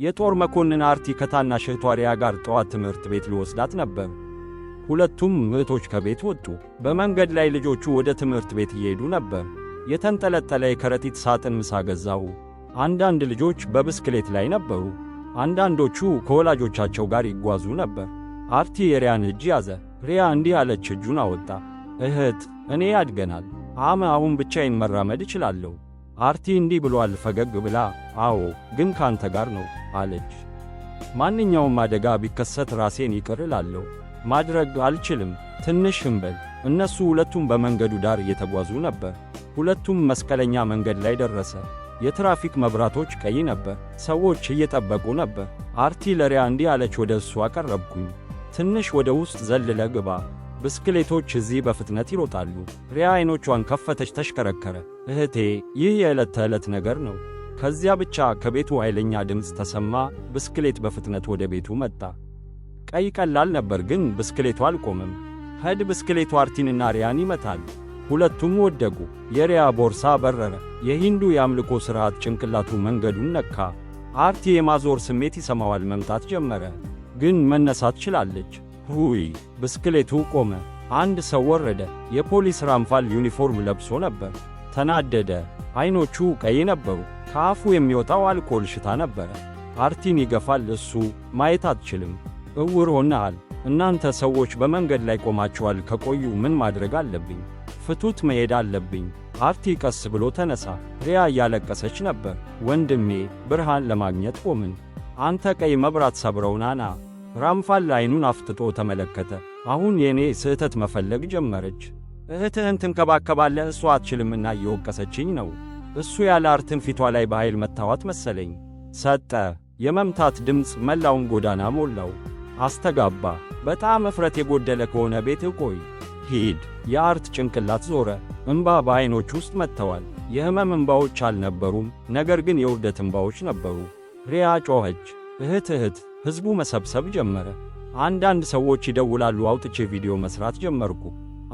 የጦር መኮንን አርቲ ከታናሽ እህቷ ሪያ ጋር ጠዋት ትምህርት ቤት ሊወስዳት ነበር። ሁለቱም እህቶች ከቤት ወጡ። በመንገድ ላይ ልጆቹ ወደ ትምህርት ቤት እየሄዱ ነበር። የተንጠለጠለ የከረጢት ሳጥን ምሳ ገዛው። አንዳንድ ልጆች በብስክሌት ላይ ነበሩ። አንዳንዶቹ ከወላጆቻቸው ጋር ይጓዙ ነበር። አርቲ የሪያን እጅ ያዘ። ሪያ እንዲህ አለች፣ እጁን አወጣ። እህት፣ እኔ ያድገናል አሁን ብቻዬን መራመድ እችላለሁ። አርቲ እንዲህ ብሏል ፈገግ ብላ፣ አዎ ግን ካንተ ጋር ነው አለች። ማንኛውም አደጋ ቢከሰት ራሴን ይቅር እላለሁ። ማድረግ አልችልም። ትንሽ እንበል። እነሱ ሁለቱም በመንገዱ ዳር እየተጓዙ ነበር። ሁለቱም መስቀለኛ መንገድ ላይ ደረሰ። የትራፊክ መብራቶች ቀይ ነበር። ሰዎች እየጠበቁ ነበር። አርቲ ለሪያ እንዲህ አለች፣ ወደ እሱ አቀረብኩኝ። ትንሽ ወደ ውስጥ ዘለህ ግባ። ብስክሌቶች እዚህ በፍጥነት ይሮጣሉ። ሪያ አይኖቿን ከፈተች፣ ተሽከረከረ። እህቴ፣ ይህ የዕለት ተዕለት ነገር ነው። ከዚያ ብቻ ከቤቱ ኃይለኛ ድምፅ ተሰማ። ብስክሌት በፍጥነት ወደ ቤቱ መጣ። ቀይ ቀላል ነበር፣ ግን ብስክሌቱ አልቆመም። ሄድ ብስክሌቱ አርቲንና ሪያን ይመታል። ሁለቱም ወደቁ። የሪያ ቦርሳ በረረ። የሂንዱ የአምልኮ ሥርዓት ጭንቅላቱ መንገዱን ነካ። አርቲ የማዞር ስሜት ይሰማዋል። መምታት ጀመረ፣ ግን መነሳት ችላለች። ሁይ! ብስክሌቱ ቆመ። አንድ ሰው ወረደ። የፖሊስ ራምፋል ዩኒፎርም ለብሶ ነበር። ተናደደ። አይኖቹ ቀይ ነበሩ። ከአፉ የሚወጣው አልኮል ሽታ ነበረ። አርቲን ይገፋል። እሱ ማየት አትችልም፣ እውር ሆነሃል። እናንተ ሰዎች በመንገድ ላይ ቆማችኋል። ከቆዩ ምን ማድረግ አለብኝ? ፍቱት፣ መሄድ አለብኝ። አርቲ ቀስ ብሎ ተነሳ። ሪያ እያለቀሰች ነበር። ወንድሜ፣ ብርሃን ለማግኘት ቆምን። አንተ ቀይ መብራት ሰብረው ናና። ራምፋል አይኑን አፍጥጦ ተመለከተ። አሁን የኔ ስህተት መፈለግ ጀመረች። እህትህን ትንከባከባለህ፣ እሷ አትችልምና እየወቀሰችኝ ነው። እሱ ያለ አርትን ፊቷ ላይ በኃይል መታዋት መሰለኝ። ሰጠ። የመምታት ድምፅ መላውን ጎዳና ሞላው። አስተጋባ። በጣም እፍረት የጎደለ ከሆነ ቤትህ ቆይ፣ ሂድ። የአርት ጭንቅላት ዞረ። እምባ በዐይኖች ውስጥ መጥተዋል። የሕመም እምባዎች አልነበሩም፣ ነገር ግን የውርደት እምባዎች ነበሩ። ሪያ ጮኸች። እህት እህት። ሕዝቡ መሰብሰብ ጀመረ። አንዳንድ ሰዎች ይደውላሉ። አውጥቼ ቪዲዮ መስራት ጀመርኩ።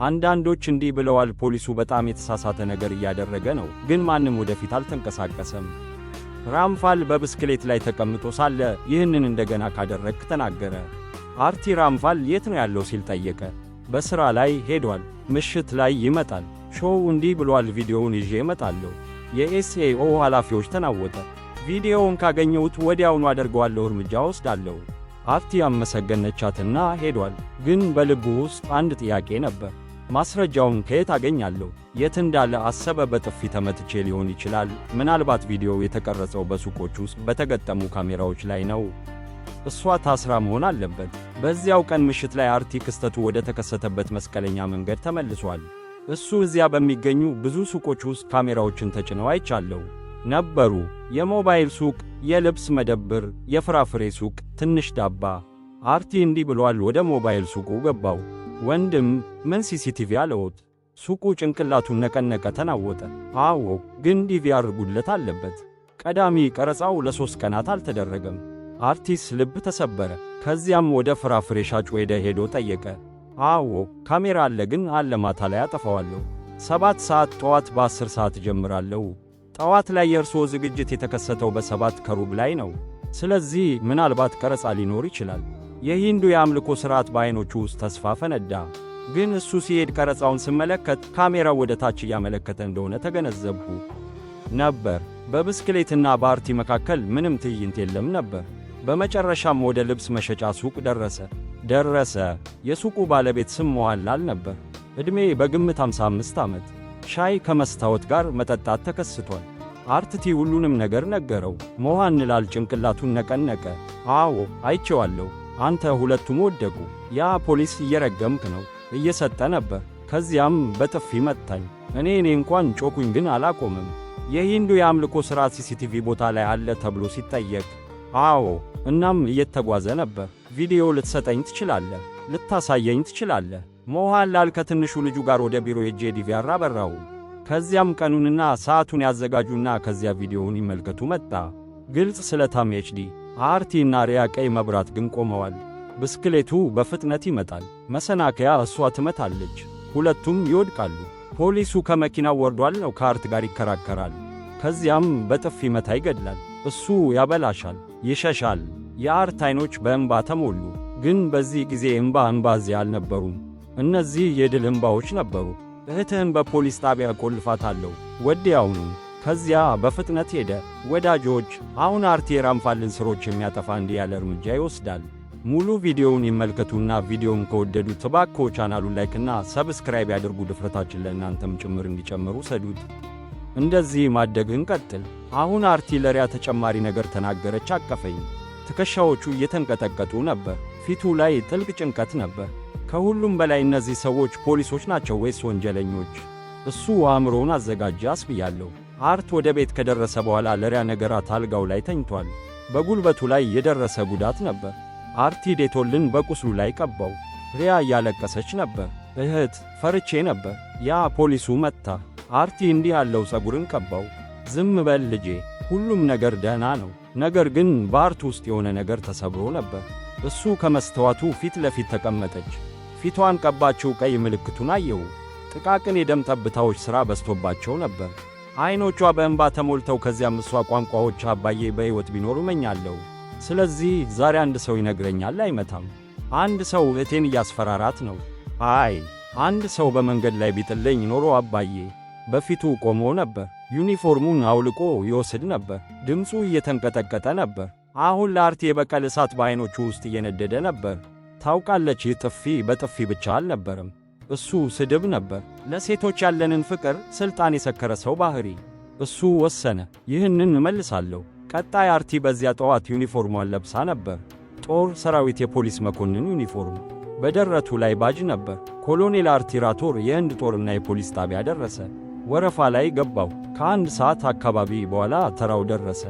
አንዳንዶች እንዲህ ብለዋል፣ ፖሊሱ በጣም የተሳሳተ ነገር እያደረገ ነው፣ ግን ማንም ወደፊት አልተንቀሳቀሰም። ራምፋል በብስክሌት ላይ ተቀምጦ ሳለ ይህንን እንደገና ካደረግክ ተናገረ። አርቲ ራምፋል የት ነው ያለው ሲል ጠየቀ። በሥራ ላይ ሄዷል፣ ምሽት ላይ ይመጣል። ሾው እንዲህ ብሏል፣ ቪዲዮውን ይዤ እመጣለሁ። የ SAO ኃላፊዎች ተናወጠ። ቪዲዮውን ካገኘሁት ወዲያውኑ አደርገዋለሁ፣ እርምጃ ወስዳለሁ። አርቲ አመሰገነቻትና ሄዷል። ግን በልቡ ውስጥ አንድ ጥያቄ ነበር። ማስረጃውን ከየት አገኛለሁ? የት እንዳለ አሰበ። በጥፊ ተመትቼ ሊሆን ይችላል። ምናልባት ቪዲዮው የተቀረጸው በሱቆች ውስጥ በተገጠሙ ካሜራዎች ላይ ነው። እሷ ታስራ መሆን አለበት። በዚያው ቀን ምሽት ላይ አርቲ ክስተቱ ወደ ተከሰተበት መስቀለኛ መንገድ ተመልሷል። እሱ እዚያ በሚገኙ ብዙ ሱቆች ውስጥ ካሜራዎችን ተጭነው አይቻለሁ ነበሩ። የሞባይል ሱቅ፣ የልብስ መደብር፣ የፍራፍሬ ሱቅ፣ ትንሽ ዳባ። አርቲ እንዲህ ብሏል። ወደ ሞባይል ሱቁ ገባው። ወንድም፣ ምን CCTV አለዎት? ሱቁ ጭንቅላቱን ነቀነቀ፣ ተናወጠ። አዎ፣ ግን DVR ጉድለት አለበት። ቀዳሚ ቀረጻው ለ3 ቀናት አልተደረገም። አርቲስ ልብ ተሰበረ። ከዚያም ወደ ፍራፍሬ ሻጩ ሄደ ሄዶ ጠየቀ። አዎ፣ ካሜራ አለ፣ ግን አለ ማታ ላይ አጠፋዋለሁ። 7 ሰዓት ጠዋት በ10 ሰዓት እጀምራለሁ። ጠዋት ላይ የእርስዎ ዝግጅት የተከሰተው በ7:15 ላይ ነው። ስለዚህ ምናልባት ቀረጻ ሊኖር ይችላል። የሂንዱ የአምልኮ ሥርዓት በዐይኖቹ ውስጥ ተስፋ ፈነዳ። ግን እሱ ሲሄድ ቀረጻውን ስመለከት ካሜራው ወደ ታች እያመለከተ እንደሆነ ተገነዘብኩ ነበር። በብስክሌትና በአርቲ መካከል ምንም ትዕይንት የለም ነበር። በመጨረሻም ወደ ልብስ መሸጫ ሱቅ ደረሰ። የሱቁ ባለቤት ስም ሞሃንላል ነበር። ዕድሜ በግምት 55 ዓመት። ሻይ ከመስታወት ጋር መጠጣት ተከስቷል። አርቲ ሁሉንም ነገር ነገረው። ሞሃንላል ጭንቅላቱን ነቀነቀ። አዎ፣ አይቼዋለሁ። አንተ ሁለቱም ወደቁ። ያ ፖሊስ እየረገምክ ነው እየሰጠ ነበር። ከዚያም በጥፊ መታኝ። እኔ እንኳን ጮኩኝ፣ ግን አላቆምም። የሂንዱ የአምልኮ ሥርዓት CCTV ቦታ ላይ አለ ተብሎ ሲጠየቅ አዎ፣ እናም እየተጓዘ ነበር። ቪዲዮ ልትሰጠኝ ትችላለህ፣ ልታሳየኝ ትችላለህ። ሞሃንላል ከትንሹ ልጁ ጋር ወደ ቢሮ ሄጄ DVR አበራው። ከዚያም ቀኑንና ሰዓቱን ያዘጋጁና ከዚያ ቪዲዮውን ይመልከቱ መጣ። ግልጽ ስለታም HD። አርቲ እና ሪያ ቀይ መብራት ግን ቆመዋል። ብስክሌቱ በፍጥነት ይመጣል። መሰናከያ እሷ ትመታለች። ሁለቱም ይወድቃሉ። ፖሊሱ ከመኪናው ወርዷል ነው ከአርት ጋር ይከራከራል። ከዚያም በጥፊ መታ ይገድላል። እሱ ያበላሻል፣ ይሸሻል። የአርት አይኖች በእንባ ተሞሉ። ግን በዚህ ጊዜ እንባ እዚያ አልነበሩም። እነዚህ የድል እንባዎች ነበሩ። እህትህን በፖሊስ ጣቢያ ቆልፋታለሁ ወዲያውኑ። ከዚያ በፍጥነት ሄደ። ወዳጆች፣ አሁን አርቲ የራምፋልን ስሮች የሚያጠፋ እንዲህ ያለ እርምጃ ይወስዳል። ሙሉ ቪዲዮውን ይመልከቱና ቪዲዮውን ከወደዱት እባክዎ ቻናሉን like ና subscribe ያድርጉ። ድፍረታችን ለእናንተም ጭምር እንዲጨምሩ ሰዱት። እንደዚህ ማደግን ቀጥል። አሁን አርቲ ለሪያ ተጨማሪ ነገር ተናገረች። አቀፈኝ። ትከሻዎቹ እየተንቀጠቀጡ ነበር። ፊቱ ላይ ጥልቅ ጭንቀት ነበር። ከሁሉም በላይ እነዚህ ሰዎች ፖሊሶች ናቸው ወይስ ወንጀለኞች? እሱ አእምሮውን አዘጋጀ አስብያለሁ። አርት ወደ ቤት ከደረሰ በኋላ ለሪያ ነገራት። አልጋው ላይ ተኝቷል። በጉልበቱ ላይ የደረሰ ጉዳት ነበር። አርቲ ዴቶልን በቁስሉ ላይ ቀባው። ሪያ እያለቀሰች ነበር። እህት፣ ፈርቼ ነበር። ያ ፖሊሱ መታ። አርቲ እንዲህ ያለው ፀጉርን ቀባው። ዝም በል ልጄ፣ ሁሉም ነገር ደህና ነው። ነገር ግን በአርት ውስጥ የሆነ ነገር ተሰብሮ ነበር። እሱ ከመስተዋቱ ፊት ለፊት ተቀመጠች። ፊቷን ቀባችው። ቀይ ምልክቱን አየው። ጥቃቅን የደም ጠብታዎች ሥራ በዝቶባቸው ነበር። አይኖቿ በእንባ ተሞልተው ከዚያም እሷ ቋንቋዎች አባዬ በሕይወት ቢኖር እመኛለሁ። ስለዚህ ዛሬ አንድ ሰው ይነግረኛል፣ አይመታም። አንድ ሰው እህቴን እያስፈራራት ነው። አይ፣ አንድ ሰው በመንገድ ላይ ቢጥለኝ ኖሮ አባዬ በፊቱ ቆሞ ነበር። ዩኒፎርሙን አውልቆ ይወስድ ነበር። ድምፁ እየተንቀጠቀጠ ነበር። አሁን ለአርቲ የበቀል እሳት በዐይኖቹ ውስጥ እየነደደ ነበር። ታውቃለች፣ ይህ ጥፊ በጥፊ ብቻ አልነበረም። እሱ ስድብ ነበር። ለሴቶች ያለንን ፍቅር፣ ስልጣን የሰከረ ሰው ባህሪ። እሱ ወሰነ፣ ይህንን እመልሳለሁ። ቀጣይ አርቲ በዚያ ጠዋት ዩኒፎርሟን ለብሳ ነበር። ጦር ሰራዊት የፖሊስ መኮንን ዩኒፎርም፣ በደረቱ ላይ ባጅ ነበር። ኮሎኔል አርቲ ራቶር የህንድ ጦርና የፖሊስ ጣቢያ ደረሰ። ወረፋ ላይ ገባው። ከአንድ ሰዓት አካባቢ በኋላ ተራው ደረሰ።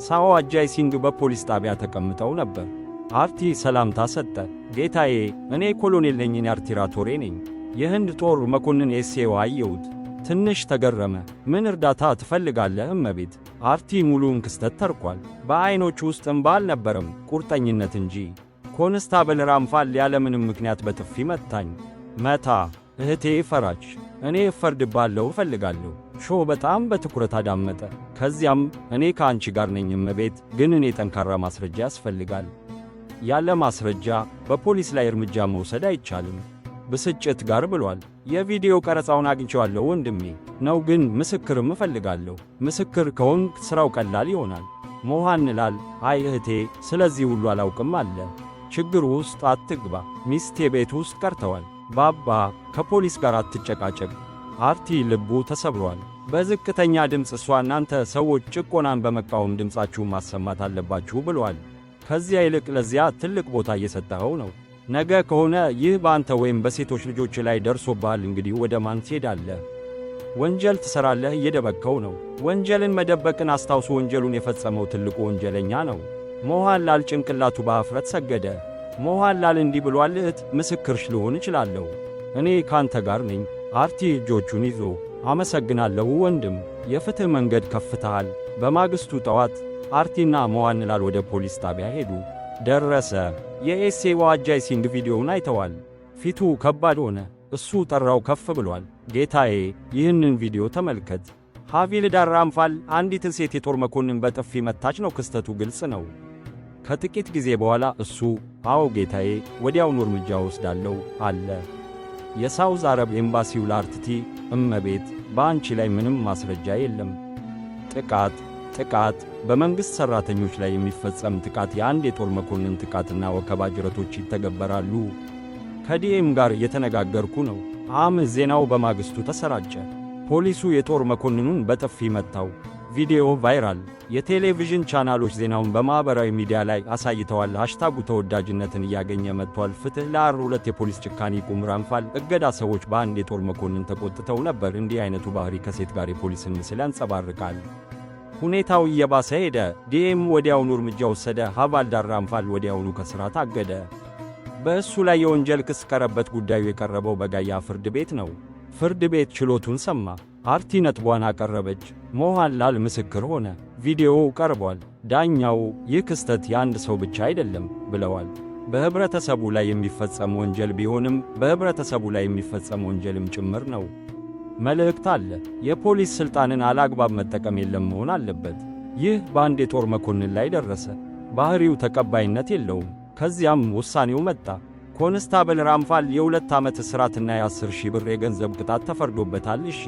ሳኦ አጃይ ሲንግ በፖሊስ ጣቢያ ተቀምጠው ነበር። አርቲ ሰላምታ ሰጠ። ጌታዬ፣ እኔ ኮሎኔል ነኝ፣ እኔ አርቲ ራቶሬ ነኝ። የህንድ ጦር መኮንን ኤስኤው አየሁት። ትንሽ ተገረመ። ምን እርዳታ ትፈልጋለህ እመቤት? አርቲ ሙሉውን ክስተት ተርኳል። በዐይኖቹ ውስጥ እንባ አልነበረም፣ ቁርጠኝነት እንጂ። ኮንስታብል ራምፋል ያለምንም ምክንያት በጥፊ መታኝ። መታ። እህቴ ፈራች። እኔ እፈርድባለሁ እፈልጋለሁ። ሾ በጣም በትኩረት አዳመጠ። ከዚያም እኔ ከአንቺ ጋር ነኝ እመቤት፣ ግን እኔ ጠንካራ ማስረጃ ያስፈልጋል። ያለ ማስረጃ በፖሊስ ላይ እርምጃ መውሰድ አይቻልም። ብስጭት ጋር ብሏል። የቪዲዮ ቀረጻውን አግኝቼዋለሁ ወንድሜ ነው፣ ግን ምስክርም እፈልጋለሁ። ምስክር ከሆንክ ሥራው ቀላል ይሆናል። ሞሃን ላል አይ እህቴ፣ ስለዚህ ሁሉ አላውቅም አለ። ችግር ውስጥ አትግባ። ሚስቴ ቤት ውስጥ ቀርተዋል። ባባ፣ ከፖሊስ ጋር አትጨቃጨቅ። አርቲ ልቡ ተሰብሯል። በዝቅተኛ ድምፅ እሷ እናንተ ሰዎች ጭቆናን በመቃወም ድምፃችሁን ማሰማት አለባችሁ ብሏል። ከዚያ ይልቅ ለዚያ ትልቅ ቦታ እየሰጠኸው ነው። ነገ ከሆነ ይህ በአንተ ወይም በሴቶች ልጆች ላይ ደርሶብሃል። እንግዲህ ወደ ማን ትሄዳለህ? ወንጀል ትሠራለህ፣ እየደበቅከው ነው። ወንጀልን መደበቅን አስታውሱ። ወንጀሉን የፈጸመው ትልቁ ወንጀለኛ ነው። ሞሃን ጭንቅላቱ በአፍረት ሰገደ። ሞሃን ላል እንዲህ ብሏል፣ እህት ምስክርሽ ልሆን እችላለሁ። እኔ ካንተ ጋር ነኝ። አርቲ እጆቹን ይዞ አመሰግናለሁ ወንድም፣ የፍትሕ መንገድ ከፍተሃል። በማግስቱ ጠዋት አርቲና ሞሃንላል ወደ ፖሊስ ጣቢያ ሄዱ። ደረሰ። የኤሴዋ አጃይ ሲንግ ቪዲዮውን አይተዋል። ፊቱ ከባድ ሆነ። እሱ ጠራው ከፍ ብሏል። ጌታዬ፣ ይህንን ቪዲዮ ተመልከት። ሐቪልዳር ራምፋል አንዲትን ሴት የጦር መኮንን በጥፊ መታች ነው። ክስተቱ ግልጽ ነው። ከጥቂት ጊዜ በኋላ እሱ አዎ ጌታዬ፣ ወዲያውኑ እርምጃ እወስዳለሁ አለ። የሳውዝ አረብ ኤምባሲው ለአርትቲ እመቤት፣ በአንቺ ላይ ምንም ማስረጃ የለም። ጥቃት ጥቃት በመንግሥት ሠራተኞች ላይ የሚፈጸም ጥቃት፣ የአንድ የጦር መኮንን ጥቃትና ወከባ ጅረቶች ይተገበራሉ። ከዲኤም ጋር እየተነጋገርኩ ነው። ዜናው በማግስቱ ተሰራጨ። ፖሊሱ የጦር መኮንኑን በጥፊ መታው። ቪዲዮ viral። የቴሌቪዥን ቻናሎች ዜናውን በማኅበራዊ ሚዲያ ላይ አሳይተዋል። ሃሽታጉ ተወዳጅነትን እያገኘ መጥቷል። ፍትሕ ለአር ሁለት የፖሊስ ጭካኔ ይቁም፣ ራምፋል እገዳ። ሰዎች በአንድ የጦር መኮንን ተቆጥተው ነበር። እንዲህ አይነቱ ባህሪ ከሴት ጋር የፖሊስን ምስል ያንጸባርቃል። ሁኔታው እየባሰ ሄደ። ዲኤም ወዲያውኑ እርምጃ ወሰደ። ሐቫልዳር ራምፋል ወዲያውኑ ከሥራ ታገደ። በእሱ ላይ የወንጀል ክስ ቀረበት። ጉዳዩ የቀረበው በጋያ ፍርድ ቤት ነው። ፍርድ ቤት ችሎቱን ሰማ። አርቲ ነጥቧን አቀረበች። ሞሃን ላል ምስክር ሆነ። ቪዲዮው ቀርቧል። ዳኛው ይህ ክስተት የአንድ ሰው ብቻ አይደለም ብለዋል። በህብረተሰቡ ላይ የሚፈጸም ወንጀል ቢሆንም በህብረተሰቡ ላይ የሚፈጸም ወንጀልም ጭምር ነው። መልእክት አለ። የፖሊስ ሥልጣንን አላግባብ መጠቀም የለም መሆን አለበት። ይህ በአንድ የጦር መኮንን ላይ ደረሰ። ባህሪው ተቀባይነት የለውም። ከዚያም ውሳኔው መጣ። ኮንስታብል ራምፓል የ2 ዓመት እስራትና የ10,000 ብር የገንዘብ ቅጣት ተፈርዶበታል። እሺ።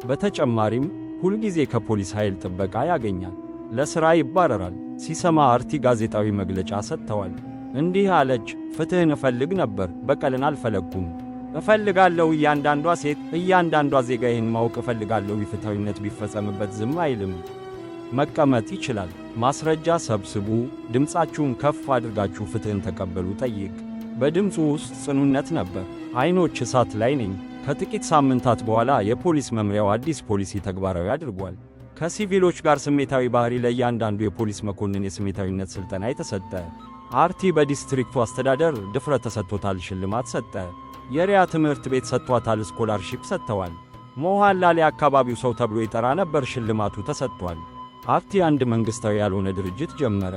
በተጨማሪም ሁልጊዜ ከፖሊስ ኃይል ጥበቃ ያገኛል። ለሥራ ይባረራል። ሲሰማ አርቲ ጋዜጣዊ መግለጫ ሰጥተዋል። እንዲህ አለች፣ ፍትሕን እፈልግ ነበር፣ በቀልን አልፈለግኩም። እፈልጋለሁ እያንዳንዷ ሴት፣ እያንዳንዷ ዜጋ ይህን ማወቅ እፈልጋለሁ። ኢፍትሐዊነት ቢፈጸምበት ዝም አይልም። መቀመጥ ይችላል። ማስረጃ ሰብስቡ፣ ድምፃችሁን ከፍ አድርጋችሁ ፍትሕን ተቀበሉ። ጠይቅ። በድምፁ ውስጥ ጽኑነት ነበር። አይኖች እሳት ላይ ነኝ። ከጥቂት ሳምንታት በኋላ የፖሊስ መምሪያው አዲስ ፖሊሲ ተግባራዊ አድርጓል። ከሲቪሎች ጋር ስሜታዊ ባህሪ ለእያንዳንዱ የፖሊስ መኮንን የስሜታዊነት ስልጠና የተሰጠ። አርቲ በዲስትሪክቱ አስተዳደር ድፍረት ተሰጥቶታል፣ ሽልማት ሰጠ። የሪያ ትምህርት ቤት ሰጥቷታል፣ scholarship ሰጥተዋል። ሞሃንላል የአካባቢው ሰው ተብሎ ይጠራ ነበር፣ ሽልማቱ ተሰጥቷል። አርቲ አንድ መንግሥታዊ ያልሆነ ድርጅት ጀመረ።